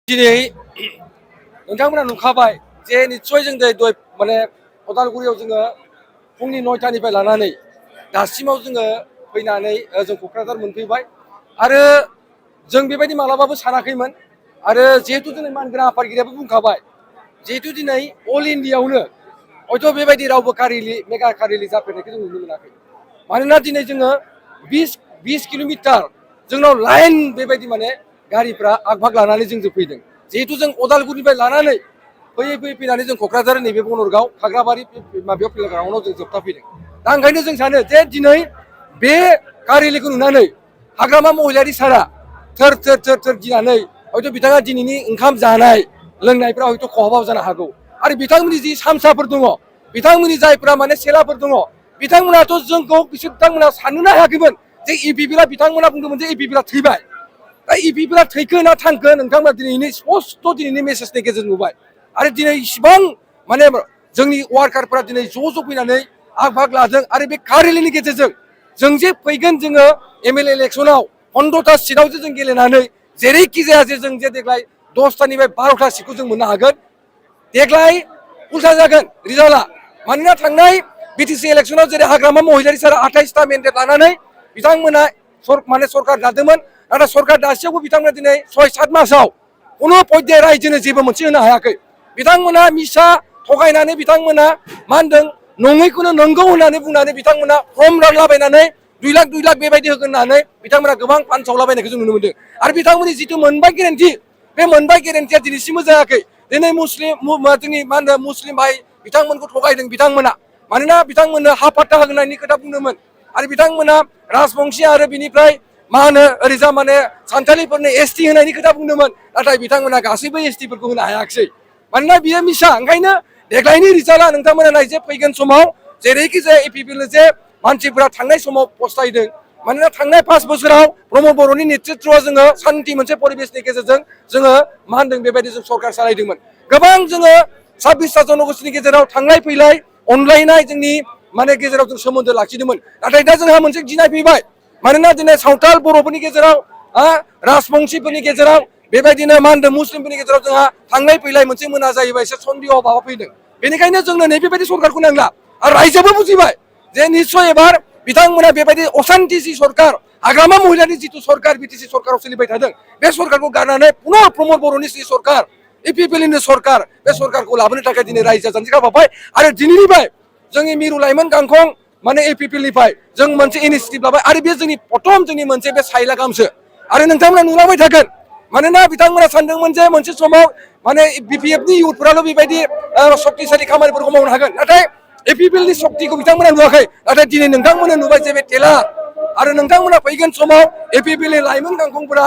दिनै नोंथांमोना नुखाबाय जे निस्सय जों दय माने उदालगुरियाव जोङो फुंनि 9टानिफ्राय लानानै दासिमाव जोङो फैनानै जों क'क्राझार मोनफैबाय आरो जों बेबायदि मालाबाबो सानाखैमोन आरो जिहेतु दिनै मानगोनां आफादगिरियाबो बुंखाबाय जिहेतु दिनै अल इन्डियायावनो हयथ' बेबायदि रावबो मेगा कारिलि जाफेरनायखौ जों नुनो मोनाखै मानोना दिनै जोङो 20 किल'मिटार जोंनाव लाइन बेबायदि माने गारिफ्रा आग-भाग लानानै जों फैदों जिहेतु जों उदालगुरिनिफ्राय लानानै फैनानै जों क'क्राझार नैबे बनरगाव खाग्राबारि माबायाव ग्राउन्डआव जों जोबथा फैदों दा ओंखायनो जों सानो जे दिनै बे कारिलिखौ नुनानै हाग्रामा महिलारि सारा थोर थोर थोर थोर गिनानै हयथ' बिथाङा दिनैनि ओंखाम जानाय लोंनायफ्रा हयथ' खहाबाव जानो हागौ आरो बिथांमोननि जि सामसाफोर दङ बिथांमोननि जायफ्रा माने सेलाफोर दङ बिथांमोनाथ' जोंखौ बिथांमोना साननोनो हायाखैमोन जे इपिपिएलआ बिथांमोना बुंदोंमोन जे इपिपिएलआ थैबाय दा इपिपिएलआ थैखो ना थांखो नोंथांमोना दिनैनि स्पस्ट' दिनैनि मेसेजनि गेजेरजों नुबाय आरो दिनै इसिबां माने जोंनि वार्कारफोरा दिनै ज' फैनानै आग-भाग लादों आरो बे कारिलिनि गेजेरजों जों जे फैगोन जोङो एमएलए इलेक्सनाव 15टा सिटआव जों गेलेनानै जेरैखि जाया जे जों जे देग्लाय 10टानिफ्राय 12टा सिटखौ जों मोननो हागोन देग्लाय उल्था जागोन रिजाल्टआ मानोना थांनाय बिटिसि इलेक्सनाव जेरै हाग्रामा महिलारि सारा 28टा मेन्डेट लानानै बिथांमोना माने सरकार दादोंमोन नाथाय सरकार दासेयावबो बिथांमोना दिनै 6-7 मासाव कुनु पय्ये रायजोनो जेबो मोनसे होनो हायाखै बिथांमोना मिसा थगायनानै बिथांमोना मा होनदों नङैखौनो नंगौ होननानै बुंनानै बिथांमोना फर्म रानलाबायनानै 2 लाख बेबायदि होगोन होननानै बिथांमोना गोबां फानसावलाबायनायखौ जों नुनो मोनदों आरो बिथांमोननि जिथु मोनबाय गेरेन्टि बे मोनबाय गेरेन्टिया दिनैसिमबो जायाखै दिनै जोंनि मा होनो मुस्लिम भाइ बिथांमोनखौ थगायदों बिथांमोना मानोना बिथांमोननो हा पाट्टा होनायनि खोथा बुंदोंमोन आरो बिथांमोना राजबंशी आरो बिनिफ्राय मा होनो ओरैजा माने सानथालिफोरनो एसटि होनायनि खोथा बुंदोंमोन नाथाय बिथांमोना गासैबो एसटिफोरखौ होनो हायाखिसै मानोना बियो मिसा ओंखायनो देग्लायनि रिजाल्टआ नोंथांमोना नाय जे फैगोन समाव जेरैखि जाया इपिपिएलनो जे मानसिफोरा थांनाय समाव फस्थायदों मानोना थांनाय 5 बोसोराव प्रमद बर'नि नेतृत्वआव जोङो सान्थि मोनसे परिबेसनि गेजेरजों जोङो मा होनदों बेबायदि जों सरकार सालायदोंमोन गोबां जोङो 26टा जनगोष्ठीनि गेजेराव थांलाय फैलाय अनलायनाय जोंनि माने गेजेराव जों सोमोन्दो लाखिदोंमोन नाथाय दा जोंहा मोनसे गिनाय फैबाय मानोना दिनै सावथाल बर'फोरनि गेजेराव राजबंशीफोरनि गेजेराव बेबायदिनो मा होनदों मुस्लिमफोरनि गेजेराव जोंहा थांलाय फैलाय मोनसे मोना जायोबा एसे सन्देहआव माबा फैदों बेनिखायनो जोंनो नैबेबायदि सरकारखौ नांला आरो रायजोआबो बुजिबाय जे निस्सय एबार बिथांमोना बेबायदि असान्ति जि सरकार हाग्रामा महिलारि जिथु सरकार बिटिसि सरकाराव सोलिबाय थादों बे सरकारखौ गारनानै पुनः प्रमद बर'नि जि सरकार इपिपिएलनि सरकार बे सरकारखौ लाबोनो थाखाय दिनै रायजोआ जानजि खाफ्राबाय आरो दिनैनिफ्राय जोंनि मिरु लाइमोन गांखं माने एपिपिएलनिफ्राय जों मोनसे इनिसियेटिभ लाबाय आरो बे जोंनि प्रथम जोंनि मोनसे बे साइला गामसो आरो नोंथांमोना नुलांबाय थागोन मानोना बिथांमोना सानदोंमोन जे मोनसे समाव माने बिपिएफनि इयुथफोराल' बेबायदि शक्तिशालि खामानिफोरखौ मावनो हागोन नाथाय एपिपिएलनि शक्तिखौ बिथांमोना नुवाखै नाथाय दिनै नोंथांमोना नुबाय जे बे टेलार आरो नोंथांमोना फैगोन समाव एपिपिएलनि लाइमोन गांखंफोरा